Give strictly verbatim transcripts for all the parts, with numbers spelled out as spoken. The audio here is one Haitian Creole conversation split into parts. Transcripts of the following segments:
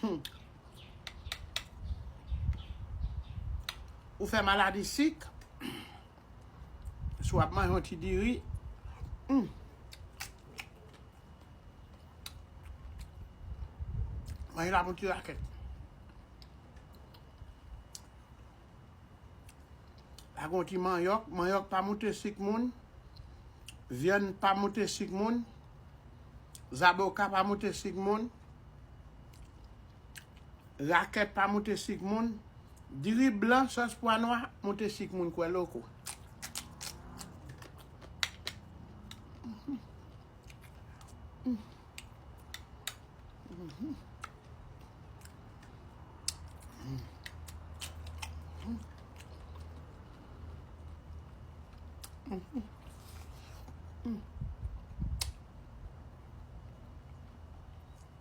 Hmm. Ou fè maladi sik. Si w ap manje yon ti diri, hmm. Manje la pou ti rakèt. La gon ti manyòk, manyòk pa moute sik moun, vyann pa moute sik moun, zaboka pa moute sik moun, rakèt pa moute sik moun, diri blan, sòs pwa nwa, moute sik moun kwè loko.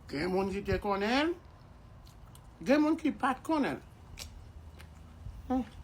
Gen moun ki te konnen l, gen moun ki pa t konnen l. Hmm.